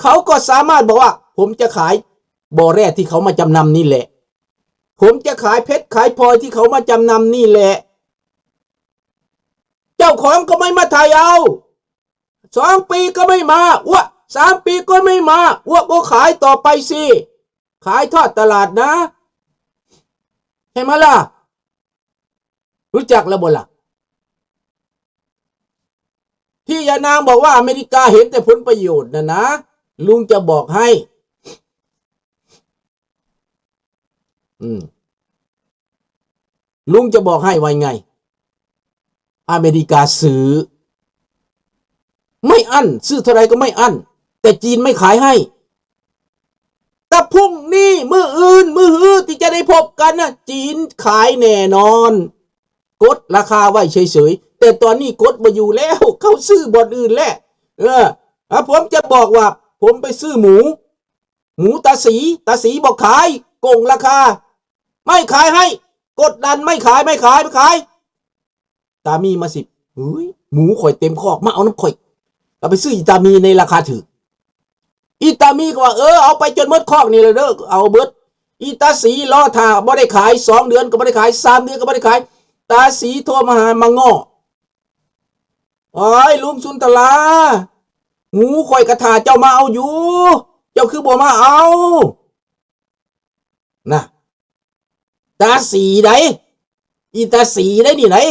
ເຂົາກໍສາມາດບອກວ່າ "ຜົມຈະຂາຍບໍ່ແຮ່ທີ່ເຂົາມາຈຳນຳນີ້ແຫຼະ, ຜົມຈະຂາຍເພັດຂາຍພລອຍທີ່ເຂົາມາຈຳນຳນີ້ແຫຼະ." ເຈົ້າຂອງກໍໄມ່ມາໄຖ່ເອົາ, ສອງປີກໍໄມ່ມາ, ອວະ, ສາມປີກໍໄມ່ມາ, ອວະ, ກໍຂາຍຕໍ່ໄປຊິ, ຂາຍທອດຕະຫຼາດນາ. ໃຊ່ໄໝລະ? ຮູ້ຈັກແລ້ວບໍ່ລະ? ທີ່ຍານາງບອກວ່າອາເມລິກາເຫັນແຕ່ຜົນປະໂຫຍດນັ້ນນະ, ລຸງຈະບອກໃຫ້, ອືມ, ລຸງຈະບອກໃຫ້ວ່າໄງ, ອາເມລິກາຊື້ໄມ່ອັ້ນ, ຊື້ເທົ່າໃດກໍໄມ່ອັ້ນ, ແຕ່ຈີນໄມ່ຂາຍໃຫ້. ແຕ່ພຸ່ງນີ້, ມື້ອື່ນ, ມື້ຮືທີ່ຈະໄດ້ພົບກັນນະ, ຈີນຂາຍແນ່ນອນ. ກົດລາຄາໄວ້ເສີຍໆ, ແຕ່ຕອນນີ້ກົດບໍ່ຢູ່ແລ້ວ, ເຂົາຊື້ບ່ອນອື່ນແລ້ວ. ເອີ, ອາ, ຜົມຈະບອກວ່າຜົມໄປຊື້ໝູ, ໝູຕາສີ, ຕາສີບໍ່ຂາຍ, ໂກງລາຄາ, ໄມ່ຂາຍໃຫ້, ກົດດັນ, ໄມ່ຂາຍ, ໄມ່ຂາຍ, ໄມ່ຂາຍ. ຕາມີມາສິບ, ເຮີ້ຍ, ໝູຂ້ອຍເຕັມຄອກ, ມາເອົານຳຂ້ອຍ. ກໍໄປຊື້ອີຕາມີໃນລາຄາຖືກ. ອີຕາມີກໍວ່າ, ເອີ, ເອົາໄປຈົນໝົດຄອກນີ້ລະເດີ, ເອົາເບິດ. ອີຕາສີລໍຖ້າ, ບໍ່ໄດ້ຂາຍ, ສອງເດືອນກໍບໍ່ໄດ້ຂາຍ, ສາມເດືອນກໍບໍ່ໄດ້ຂາຍ. ຕາສີໂທມາຫາ, ມາງໍ້, ໂອ້ຍ, ລຸງສຸນທະລາ, ໝູຂ້ອຍກໍຖ້າເຈົ້າມາເອົາຢູ່, ເຈົ້າຄືບໍ່ມາເອົາ? ນະ. ຕາສີໃດ໋, ອີຕາສີໃດ໋ນີ້ໃດ໋,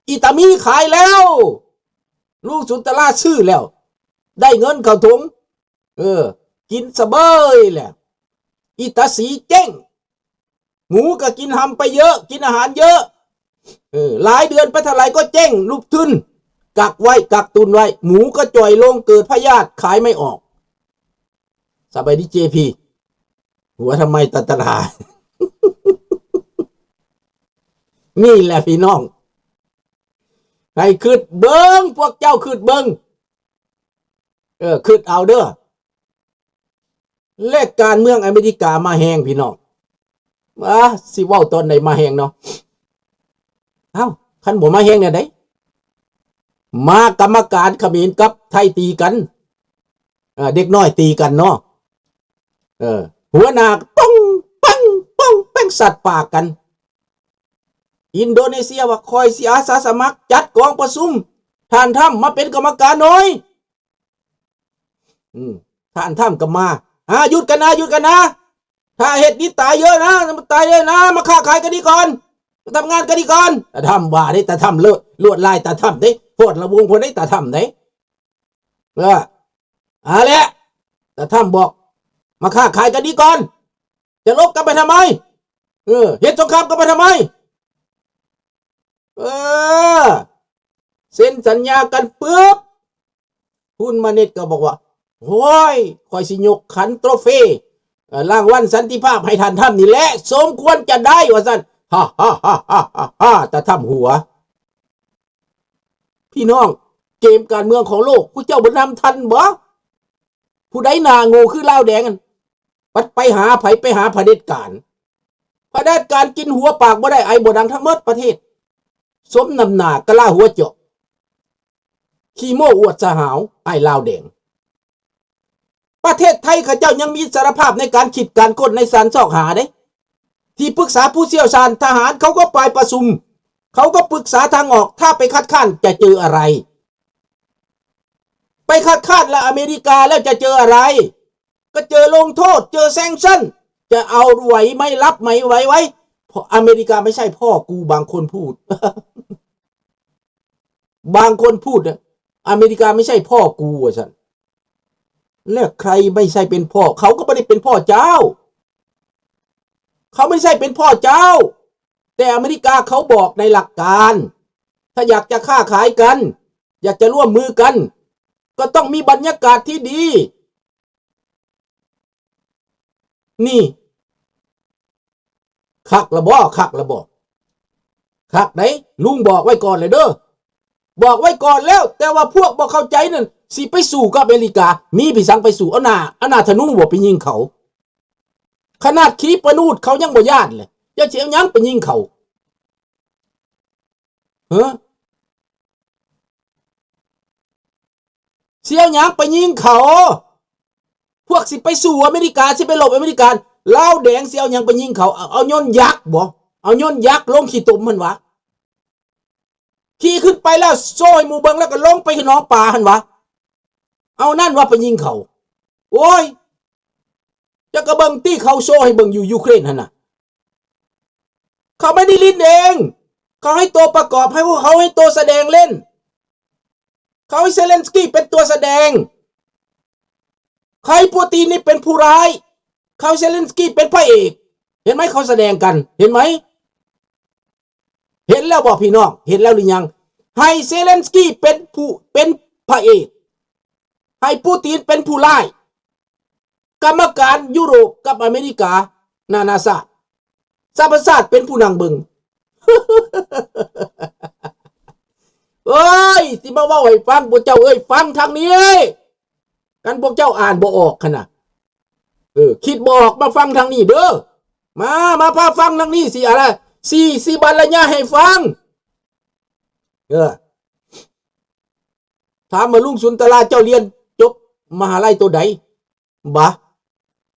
ອີຕາມີຂາຍແລ້ວ, ລຸງສຸນທະລາຊື້ແລ້ວ, ໄດ້ເງິນເຂົ້າຖົງ, ເອີ, ກິນສະເບີຍແລ້ວ. ອີຕາສີເຈັ້ງ, ໝູກໍກິນຫຳໄປເຍີະ, ກິນອາຫານເຍີະ, ເອີ, ຫຼາຍເດືອນໄປເທົ່າໃດກໍເຈັ້ງ, ລູກທຶນກັກໄວ້, ກັກຕຸນໄວ້, ໝູກໍຈ່ອຍລົງ, ເກີດພະຍາດ, ຂາຍໄມ່ອອກ. ສະບາຍດີເຈພີ, ຫົວທຳໄມຕາຕະຫຼາ? ນີ້ແຫຼະພີ່ນ້ອງ, ໃຫ້ຄິດເບິ່ງ, ພວກເຈົ້າຄິດເບິ່ງ, ເອີ, ຄິດເອົາເດີ. ແລະ ການເມືອງອາເມລິກາມາແຮງພີ່ນ້ອງ, ອາ, ຊິເວົ້າຕອນໃດມາແຮງເນາະ? ເອົ້າ, ຄັນບໍ່ມາແຮງແນວໃດ? ມາກຳມະການຂະເໝນກັບໄທຕີກັນ, ເອີ, ເດັກນ້ອຍຕີກັນເນາະ, ເອີ, ຫົວໜ້າປຶ້ງປັງ ປຶ້ງແປ້ງ ສັດປາກກັນ. ອິນໂດເນເຊຍວ່າ ຂ້ອຍຊິອາສາສະໝັກຈັດກອງປະຊຸມ, ທ່ານທຳມາເປັນກຳມະການໜ່ອຍ. ອືມ, ທ່ານທຳກໍມາ, ອາ, ຢຸດກັນນະ, ຢຸດກັນນະ, ຖ້າເຮັດນີ້ຕາຍເຢີນະ, ຕາຍເຢີນະ, ມາຄ້າຂາຍກັນດີກ່ອນ, ມາທຳງານກັນດີກ່ອນ. ຕາທຳວ່າເດ້, ຕາທຳເລີດ, ລວດລາຍຕາທຳເດ້, ໂພດລະວົງໂພດເດ້, ຕາທຳເດ້. ເອີ, ອາແຫຼະ, ຕາທຳບອກ, ມາຄ້າຂາຍກັນດີກ່ອນ, ຈະລົບກັນໄປທຳໄມ? ເອີ, ເຮັດສົງຄາມກັນໄປທຳໄມ? ເອີ, ເຊັນສັນຍາກັນປຶບ, ຄຸນມາເນັດກໍບອກວ່າ ໂອ້ຍ, ຂ້ອຍຊິຍົກຂັນໂຕເຟ, ເອີ, ລາງວັນສັນຕິພາບໃຫ້ທ່ານທຳນີ້ແຫຼະ, ສົມຄວນຈະໄດ້, ວ່າຊັ້ນ. ຮາ, ຕາທຳຫົວ. ພີ່ນ້ອງ, ເກມການເມືອງຂອງໂລກ ພວກເຈົ້າບໍ່ນຳທັນບໍ? ຜູ້ໃດໜ້າໂງ່ຄືລາວແດງນັ້ນ, ບັດໄປຫາໃຜ? ໄປຫາຜະເດັດການ. ຜະເດັດການກິນຫົວປາກບໍ່ໄດ້, ໄອບໍ່ດັງ ທັງໝົດປະເທດ. ສົມນ້ຳໜ້າກະລາຫົວເຈາະ, ຂີ້ໂມ້ອວດສະຫາວ, ອ້າຍລາວແດງ. ປະເທດໄທເຂົາເຈົ້າຍັງມີອິດສະຫຼະພາບໃນການຄິດການຄົ້ນໃນສານຊອກຫາເດ້. ທີ່ປຶກສາຜູ້ຊ່ຽວຊານ, ທະຫານເຂົາກໍໄປປະຊຸມ, ເຂົາກໍປຶກສາທາງອອກ. ຖ້າໄປຄັດຄ້ານຈະເຈີອະໄລ? ໄປຄັດຄ້ານລະອາເມລິກາແລ້ວຈະເຈີອະໄລ? ກໍເຈີລົງໂທດ, ເຈີແຊງຊັນ, ຈະເອົາໄຫວໄໝ? ຮັບໄໝໄຫວໄຫວ? ເພາະອາເມລິກາໄມ່ໃຊ່ພໍ່ກູ, ບາງຄົນພູດ. ບາງຄົນພູດ, ອາເມລິກາໄມ່ໃຊ່ພໍ່ກູ, ວ່າຊັ້ນ. ແລ້ວໃຄໄມ່ໃຊ່ເປັນພໍ່? ເຂົາກໍບໍ່ໄດ້ເປັນພໍ່ເຈົ້າ. ເຂົາໄມ່ໃຊ່ເປັນພໍ່ເຈົ້າ. ແຕ່ອາເມລິກາເຂົາບອກໃນຫຼັກການ, ຖ້າຢາກຈະຄ້າຂາຍກັນ, ຢາກຈະຮ່ວມມືກັນ, ກໍຕ້ອງມີບັນຍາກາດທີ່ດີ. ນີ້ ຄັກລະບໍ? ຄັກລະບໍ? ຄັກໃດ໋. ລຸງບອກໄວ້ກ່ອນແລ້ວເດີ, ບອກໄວ້ກ່ອນແລ້ວ. ແຕ່ວ່າພວກບໍ່ເຂົ້າໃຈນັ້ນ ຊິໄປສູ້ກັບອາເມລິກາ. ມີໄປສັງໄປສູ້? ເອົາໜ້າ, ເອົາໜ້າທະນູບໍໄປຍິງເຂົາ? ຂະໜາດຂີປະນູດເຂົາຍັງບໍ່ຢ້ານເລີຍ, ເຈົ້າຊິເອົາຫຍັງໄປຍິງເຂົາ? ເອີ? ຊິເອົາຫຍັງໄປຍິງເຂົາ? ກ ຊິໄປສູ້ອາເມລິກາ ຊິໄປລົບອາເມລິກາ ລາວແດງຊິເອົາຫຍັງໄປຍິງເຂົາ? ເອົາ ເອົາຍົນຍັກບໍ? ເອົາຍົນຍັກລົງຂີ້ຕົມຫັ້ນຫວາ? ຂີ່ຂຶ້ນໄປແລ້ວໂຊໃຫ້ໝູ່ເບິ່ງ ແລ້ວກໍລົງໄປໜອງປາຫັ້ນຫວາ? ເອົານັ້ນຫວາໄປຍິງເຂົາ? ໂອ້ຍ ເຈົ້າກໍເບິ່ງຕິ ເຂົາໂຊໃຫ້ເບິ່ງຢູ່ຢູເຄຣນຫັ້ນນະ. ເຂົາໄມ່ໄດ້ຫຼິ້ນເອງ ເຂົາໃຫ້ຕົວປະກອບ ໃຫ້ພວກເຂົາໃຫ້ຕົວສະແດງຫຼິ້ນ. ເຂົາໃຫ້ເຊເລັນສກີເປັນຕົວສະແດງ ເຂົາໃຫ້ປູຕິນນີ້ເປັນຜູ້ຮ້າຍ ເຂົາໃຫ້ເຊເລັນສກີເປັນພະເອກ. ເຫັນໄໝ? ເຂົາສະແດງກັນ ເຫັນໄໝ? ເຫັນແລ້ວບໍ່ພີ່ນ້ອງ? ເຫັນແລ້ວຫຼືຍັງ? ໃຫ້ເຊເລັນສກີເປັນຜູ້ ເປັນພະເອກ ໃຫ້ປູຕິນເປັນຜູ້ຮ້າຍ. ກຳມະການຢູໂຣບກັບອາເມລິກາ ນານາຊາດ ສະຫະປະຊາດເປັນຜູ້ນັ່ງເບິ່ງ. ເອີຍ ຊິມາເວົ້າໃຫ້ຟັງ ພວກເຈົ້າເອີຍ ຟັງທາງນີ້. ຄັນພວກເຈົ້າອ່ານບໍ່ອອກຫັ້ນນະ ເອີ ຄິດບໍ່ອອກ ມາຟັງທາງນີ້ເດີ. ມາ ມາພາຟັງທາງນີ້ ຊິອະໄລ ຊິ ຊິບັນລະຍາຍໃຫ້ຟັງ. ເອີ ຖາມວ່າລຸງສຸນຕະລາ ເຈົ້າຮຽນຈົບມະຫາໄລໂຕໃດ? ບາ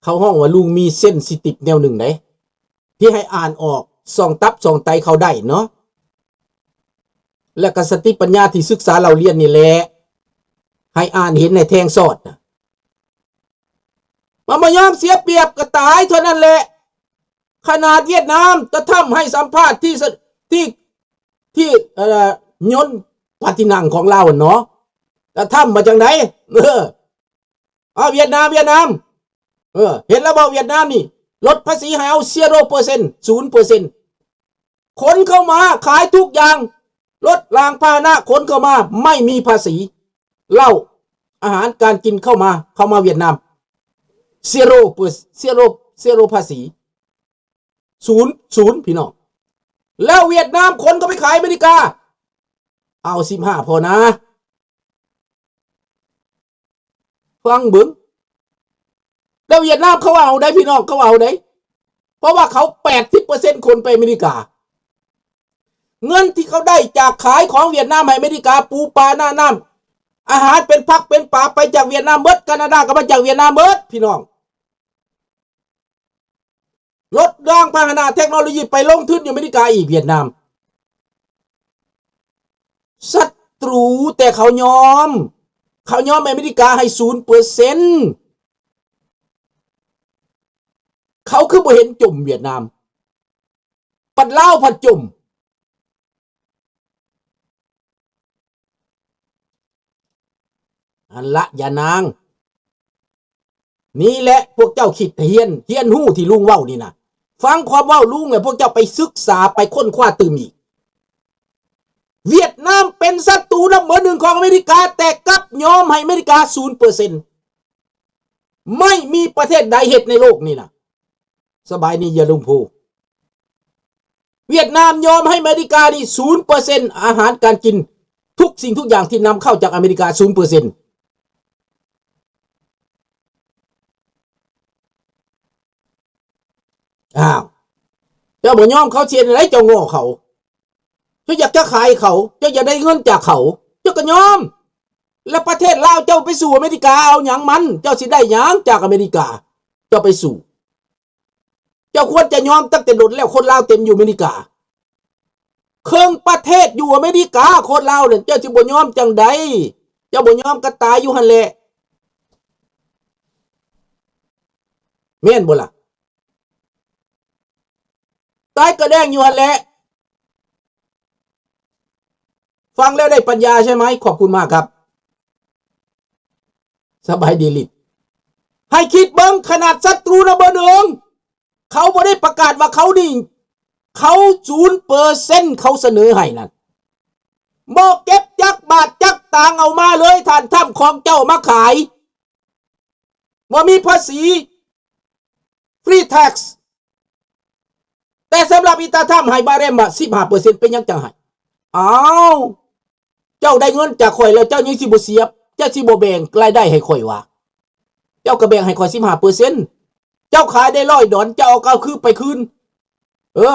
ເຂົາຮ້ອງວ່າລຸງມີເຊັນຊິຕິບແນວໜຶ່ງໃດ ທີ່ໃຫ້ອ່ານອອກຊ່ອງຕັບຊ່ອງໄຕເຂົາໄດ້ເນາະ ແລະກະສະຕິປັນຍາທີ່ສຶກສາເລົ່າຮຽນນີ້ແຫຼະ ໃຫ້ອ່ານເຫັນໃນແທງສອດນະ. ມັນບໍ່ຍອມເສຍປຽບກໍຕາຍເທົ່ານັ້ນແຫຼະ. ຂະໜາດຫວຽດນາມ ຕາທຳໃຫ້ສຳພາດທີ່ສະ ທີ່ ທີ່ ເອີ ຍົນພະທີ່ນັ່ງຂອງລາວຫັ້ນເນາະ ຕາທຳວ່າຈັ່ງໃດ? ເອີ ອາ ຫວຽດນາມ ຫວຽດນາມ ເອີ ເຫັນແລ້ວບໍ່? ຫວຽດນາມນີ້ ລົດພາສີໃຫ້ເອົາ zero percent ສູນເປີເຊັນ ຂົນເຂົ້າມາ ຂາຍທຸກຢ່າງ ລົດລາງພາຫະນະຂົນເຂົ້າມາ ໄມ່ມີພາສີ ເຫຼົ້າ ອາຫານການກິນເຂົ້າມາ ເຂົ້າມາຫວຽດນາມ zero per zero zero ພາສີ ສູນ ສູນ ພີ່ນ້ອງ. ແລ້ວຫວຽດນາມຂົນເຂົ້າໄປຂາຍອາເມລິກາ ເອົາສິບຫ້າພໍນາ. ຟັງເບິ່ງ ແລ້ວຫວຽດນາມເຂົາເອົາໄດ໋ພີ່ນ້ອງ ເຂົາເອົາໄດ໋ ເພາະວ່າເຂົາແປດສິບເປີເຊັນຂົນໄປອາເມລິກາ. ເງິນທີ່ເຂົາໄດ້ຈາກຂາຍຂອງຫວຽດນາມໃຫ້ອາເມລິກາ ປູປາໜ້ານ້ຳ ອາຫານເປັນຜັກເປັນປາໄປຈາກຫວຽດນາມເບິດ ການາດາກໍມາຈາກຫວຽດນາມເບິດ ພີ່ນ້ອງ. ລົດລາງພາຫະນະເທັກໂນໂລຢີໄປລົງທຶນຢູ່ອາເມລິກາອີກ ຫວຽດນາມ. ສັດຕູ ແຕ່ເຂົາຍອມ ເຂົາຍອມໃຫ້ອາເມລິກາໃຫ້ສູນເປີເຊັນ. ເຂົາຄືບໍ່ເຫັນຈົ່ມຫວຽດນາມ ບັດລາວພັດຈົ່ມ. ອັນລະ ຢ່ານາງ ນີ້ແຫຼະ ພວກເຈົ້າຄິດຮຽນ ຮຽນຮູ້ທີ່ລຸງເວົ້ານີ້ນະ ຟັງຄວາມເວົ້າລຸງ ແລ້ວພວກເຈົ້າໄປສຶກສາ ໄປຄົ້ນຄວ້າຕື່ມອີກ. ຫວຽດນາມເປັນສັດຕູນຳເບີໜຶ່ງຂອງອາເມລິກາ ແຕ່ກັບຍອມໃຫ້ອາເມລິກາສູນເປີເຊັນ. ໄມ່ມີປະເທດໃດເຮັດໃນໂລກນີ້ນະ. ສະບາຍດີ ຢາລຸງພູ. ຫວຽດນາມຍອມໃຫ້ອາເມລິການີ້ສູນເປີເຊັນ ອາຫານການກິນ ທຸກສິ່ງທຸກຢ່າງທີ່ນຳເຂົ້າຈາກອາເມລິກາສູນເປີເຊັນ. ອ້າວ ເຈົ້າບໍ່ຍອມເຂົາຊິເຮັດແນວໃດ? ເຈົ້າງໍ້ເຂົາ ເຈົ້າຢາກຈະຂາຍເຂົາ ເຈົ້າຢາກໄດ້ເງິນຈາກເຂົາ ເຈົ້າກໍຍອມ. ແລ້ວປະເທດລາວເຈົ້າໄປສູ້ອາເມລິກາເອົາຫຍັງມັນ? ເຈົ້າຊິໄດ້ຫຍັງຈາກອາເມລິກາ? ເຈົ້າໄປສູ້ ເຈົ້າຄວນຈະຍອມຕັ້ງແຕ່ດົນແລ້ວ ຄົນລາວເຕັມຢູ່ອາເມລິກາ ເຄິ່ງປະເທດຢູ່ອາເມລິກາ ຄົນລາວນັ້ນ ເຈົ້າຊິບໍ່ຍອມຈັ່ງໃດ? ເຈົ້າບໍ່ຍອມກໍຕາຍຢູ່ຫັ້ນແຫຼະ ແມ່ນບໍ່ລະ? ຕາຍກະແດງຢູ່ຫັ້ນແຫຼະ. ຟັງແລ້ວໄດ້ປັນຍາໃຊ່ໄໝ? ຂອບຄຸນມາກຄັບ. ສະບາຍດີລິດ. ໃຫ້ຄິດເບິ່ງ ຂະໜາດສັດຕູນຳເບີໜຶ່ງ ເຂົາບໍ່ໄດ້ປະກາດວ່າເຂົານີ້ ເຂົາສູນເປີເຊັນ ເຂົາສະເໜີໃຫ້ນັ້ນ ບໍ່ເກັບຈັກບາດຈັກຕາງ ເອົາມາເລີຍ ທ່ານທຳ ຂອງເຈົ້າມາຂາຍ ບໍ່ມີພາສີ free tax. ແຕ່ສຳລັບອີຕາທຳໃຫ້ບາເຣມວ່າສິບຫ້າເປີເຊັນ ເປັນຫຍັງຈັ່ງໃຫ້? ອ້າວ ເຈົ້າໄດ້ເງິນຈາກຂ້ອຍແລ້ວ ເຈົ້າຍັງຊິບໍ່ສຽບ ເຈົ້າຊິບໍ່ແບ່ງລາຍໄດ້ໃຫ້ຂ້ອຍຫວາ? ເຈົ້າກໍແບ່ງໃຫ້ຂ້ອຍສິບຫ້າເປີເຊັນ ເຈົ້າຂາຍໄດ້ຮ້ອຍດອນ ເຈົ້າເອົາກັບຄືນໄປຄືນ ເອີ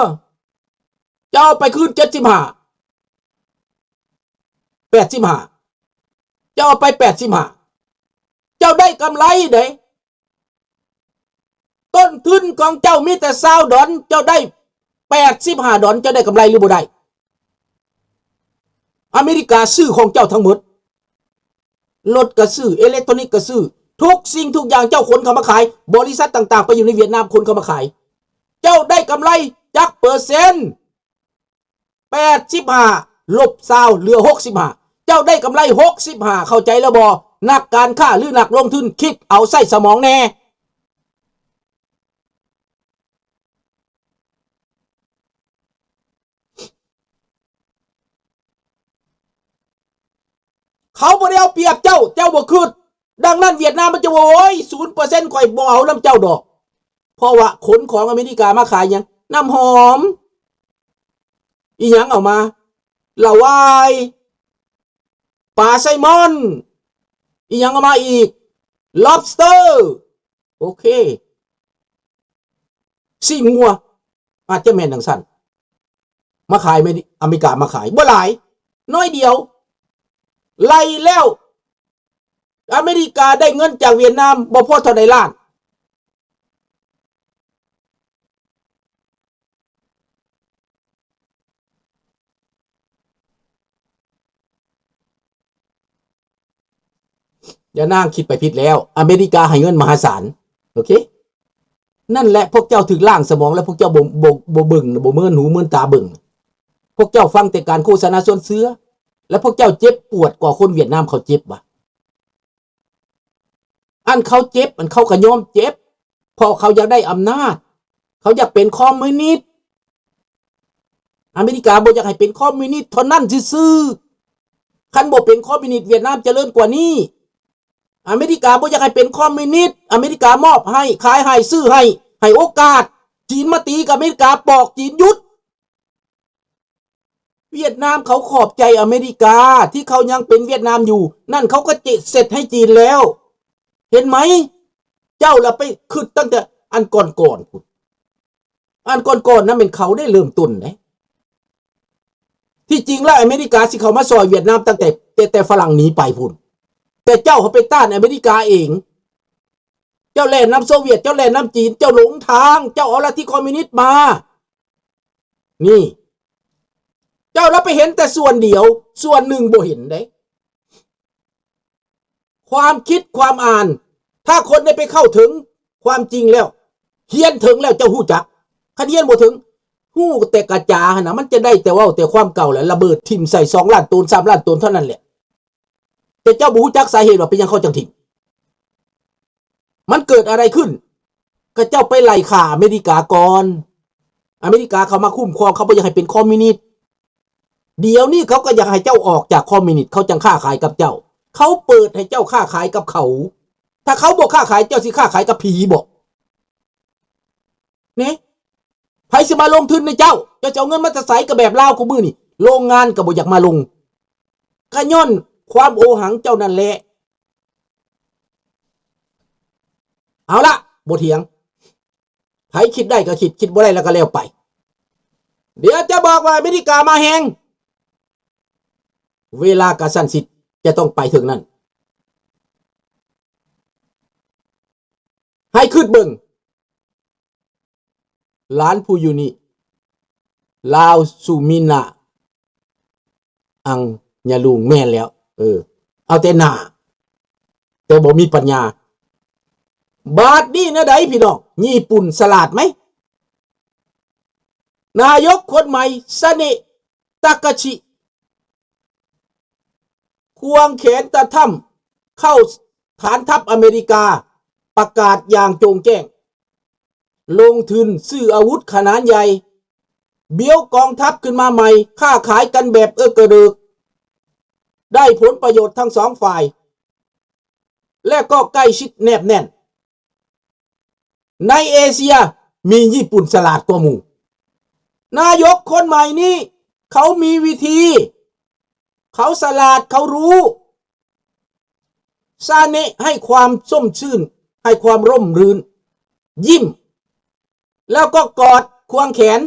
ເຈົ້າເອົາໄປຄືນເຈັດສິບຫ້າ ແປດສິບຫ້າ ເຈົ້າເອົາໄປແປດສິບຫ້າ ເຈົ້າໄດ້ກຳໄລເດ້. ຕົ້ນທຶນຂອງເຈົ້າມີແຕ່ຊາວດອນ ເຈົ້າໄດ້ແປດສິບຫ້າດອນ ເຈົ້າໄດ້ກຳໄລຫຼືບໍ່ໄດ້? ອາເມລິກາຊື້ຂອງເຈົ້າທັງໝົດ ລົດກໍຊື້ ເອເລັກໂທຣນິກກໍຊື້ ທຸກສິ່ງທຸກຢ່າງເຈົ້າຂົນເຂົ້າມາຂາຍ ບໍລິສັດຕ່າງໆໄປຢູ່ໃນຫວຽດນາມຂົນເຂົ້າມາຂາຍ ເຈົ້າໄດ້ກຳໄລຈັກເປີເຊັນ? ແປດສິບຫ້າລົບຊາວ ເຫຼືອຫົກສິບຫ້າ ເຈົ້າໄດ້ກຳໄລຫົກສິບຫ້າ ເຂົ້າໃຈແລ້ວບໍ່? ນັກການຄ້າ ຫຼື ນັກລົງທຶນ ຄິດເອົາໃຊ້ສະໝອງແດ່. ເຂົາບໍ່ໄດ້ເອົາປຽບເຈົ້າ ເຈົ້າບໍ່ຄຶດ. ດັ່ງນັ້ນຫວຽດນາມມັນຈະວ່າ ໂອ້ຍ ສູນເປີເຊັນ ຂ້ອຍບໍ່ເອົານຳເຈົ້າດອກ. ເພາະວ່າຂົນຂອງອາເມລິກາມາຂາຍຫຍັງ? ນ້ຳຫອມ ອີຫຍັງເອົາມາ? ລະວາຍ ປາໄຊມອນ ອີຫຍັງເອົາມາອີກ? ລັອບສເຕີ ໂອເຄ ຊີ້ນງົວ ອາດຈະແມ່ນຈັ່ງຊັ້ນ ມາຂາຍ ອາເມລິກາມາຂາຍ ບໍ່ຫຼາຍ ໜ້ອຍດຽວ ໄລ່ແລ້ວ ອາເມລິກາໄດ້ເງິນຈາກຫວຽດນາມບໍ່ພໍເທົ່າໃດລ້ານ. ຢ່ານາງຄິດໄປຜິດແລ້ວ ອາເມລິກາໃຫ້ເງິນມະຫາສານ ໂອເຄ ນັ້ນແຫຼະ ພວກເຈົ້າຖືກລ້າງສະໝອງ ແລະ ພວກເຈົ້າບໍ່ ບໍ່ ບໍ່ເບິ່ງ ບໍ່ເມີນຫູເມີນຕາເບິ່ງ ພວກເຈົ້າຟັງແຕ່ການໂຄສະນາຊວນເຊື່ອ ແລະ ພວກເຈົ້າເຈັບປວດກວ່າຄົນຫວຽດນາມເຂົາເຈັບຫວາ? ອັນເຂົາເຈັບ ອັນເຂົາກໍຍອມເຈັບ ເພາະເຂົາຢາກໄດ້ອຳນາດ ເຂົາຢາກເປັນຄອມມິວນິດ. ອາເມລິກາບໍ່ຢາກໃຫ້ເປັນຄອມມິວນິດເທົ່ານັ້ນຊື່ໆ. ຄັນບໍ່ເປັນຄອມມິວນິດ ຫວຽດນາມຈະເລີນກວ່ານີ້. ອາເມລິກາບໍ່ຢາກໃຫ້ເປັນຄອມມິວນິດ ອາເມລິກາມອບໃຫ້ ຂາຍໃຫ້ ຊື້ໃຫ້ ໃຫ້ໂອກາດ ຈີນມາຕີກັບອາເມລິກາ ປອກຈີນຢຸດ. ຫວຽດນາມເຂົາຂອບໃຈອາເມລິກາທີ່ເຂົາຍັງເປັນຫວຽດນາມຢູ່ ນັ້ນເຂົາກໍເຈັດເສັດໃຫ້ຈີນແລ້ວ. ເຫັນໄໝ? ເຈົ້າລະໄປຄິດຕັ້ງແຕ່ອັນກ່ອນໆພຸ້ນ. ອັນກ່ອນໆນັ້ນແມ່ນເຂົາໄດ້ເລີ່ມຕົ້ນເດ້. ທີ່ຈິງແລ້ວອາເມລິກາຊິເຂົ້າມາຊ່ອຍຫວຽດນາມຕັ້ງແຕ່ ແຕ່ ແຕ່ຝຣັ່ງໜີໄປພຸ້ນ. ແຕ່ເຈົ້າເຂົ້າໄປຕ້ານອາເມລິກາເອງ. ເຈົ້າແລ່ນນຳໂຊວຽດ ເຈົ້າແລ່ນນຳຈີນ ເຈົ້າຫຼົງທາງ ເຈົ້າເອົາລັດທິຄອມມິວນິດມາ. ນີ້ ເຈົ້າລະໄປເຫັນແຕ່ສ່ວນດຽວ ສ່ວນໜຶ່ງບໍ່ເຫັນເດ້. ຄວາມຄິດຄວາມອ່ານ ຖ້າຄົນໄດ້ໄປເຂົ້າເຖິງຄວາມຈິງແລ້ວ ຮຽນເຖິງແລ້ວເຈົ້າຮູ້ຈັກ. ຄັນຮຽນບໍ່ເຖິງ ຮູ້ແຕ່ກະຈາຫັ້ນນະ ມັນຈະໄດ້ແຕ່ເວົ້າແຕ່ຄວາມເກົ່າແຫຼະ ລະເບີດຖິ້ມໃສ່ສອງລ້ານໂຕນ ສາມລ້ານໂຕນເທົ່ານັ້ນແຫຼະ. ແຕ່ເຈົ້າບໍ່ຮູ້ຈັກສາເຫດວ່າເປັນຫຍັງເຂົາຈັ່ງຖິ້ມ. ມັນເກີດອະໄລຂຶ້ນ? ກະເຈົ້າໄປໄລ່ຂ້າອາເມລິກາກ່ອນ. ອາເມລິກາເຂົາມາຄຸ້ມຄອງ ເຂົາບໍ່ຢາກໃຫ້ເປັນຄອມມິວນິດ. ດຽວນີ້ເຂົາກໍຢາກໃຫ້ເຈົ້າອອກຈາກຄອມມິວນິດ ເຂົາຈັ່ງຄ້າຂາຍກັບເຈົ້າ. ເຂົາເປີດໃຫ້ເຈົ້າຄ້າຂາຍກັບເຂົາ. ຖ້າເຂົາບໍ່ຄ້າຂາຍ ເຈົ້າຊິຄ້າຂາຍກັບຜີບໍ? ນີ້ ໃຜຊິມາລົງທຶນໃນເຈົ້າ? ເຈົ້າຈະເອົາເງິນມາແຕ່ໃສ? ກໍແບບລາວຄູ່ມື້ນີ້ ໂລງງານກໍບໍ່ຢາກມາລົງ ກໍຍ້ອນຄວາມໂອຫັງເຈົ້ານັ້ນແຫຼະ. ເອົາລະ ບໍ່ຖຽງ ໃຜຄິດໄດ້ກໍຄິດ ຄິດບໍ່ໄດ້ແລ້ວກໍແລ້ວໄປ. ດຽວຈະບອກວ່າອາເມລິກາມາແຮງ ເວລາກະຊັ້ນຊິຈະຕ້ອງໄປເຖິງນັ້ນ. ໃຫ້ຄິດເບິ່ງ ຫຼານຜູ້ຢູ່ນີ້ ລາວສຸມິນນາ ອັງຍາລຸງ ແມ່ນແລ້ວ ເອີ ເອົາແຕ່ໜ້າ ແຕ່ບໍ່ມີປັນຍາ. ບາດນີ້ແນວໃດພີ່ນ້ອງ? ຍີ່ປຸ່ນສະຫຼາດໄໝ? ນາຍົກຄົນໃໝ່ ຊາເນະ ຕາກາຊິ ຄວງແຂນຕາທຳເຂົ້າຖານທັບອາເມລິກາ ປະກາດຢ່າງໂຈ່ງແຈ້ງ ລົງທຶນຊື້ອາວຸດຂະໜານໃຫຍ່ ບິວກອງທັບຂຶ້ນມາໃໝ່ ຄ້າຂາຍກັນແບບເອິກກະເລິກ ໄດ້ຜົນປະໂຫຍດທັງສອງຝ່າຍ ແລະກໍໃກ້ຊິດແນບແໜ້ນ. ໃນເອເຊຍມີຍີ່ປຸ່ນສະຫຼາດກວ່າໝູ່. ນາຍົກຄົນໃໝ່ນີ້ເຂົາມີວິທີ ເຂົາສະຫຼາດ ເຂົາຮູ້. ຊາເນະໃຫ້ຄວາມຊົມຊື່ນ ໃຫ້ຄວາມຮົ່ມລື່ນ ຍິ້ມ ແລ້ວກໍກອດຄວງແຂນ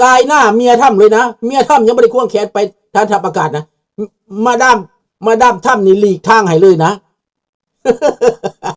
ກາຍໜ້າເມຍທຳເລີຍນະ. ເມຍທຳຍັງບໍ່ໄດ້ຄວງແຂນໄປຖານທັບອາກາດນະ. ມາດາມ ມາດາມທຳນີ້ຫຼີກທາງໃຫ້ເລີຍນະ.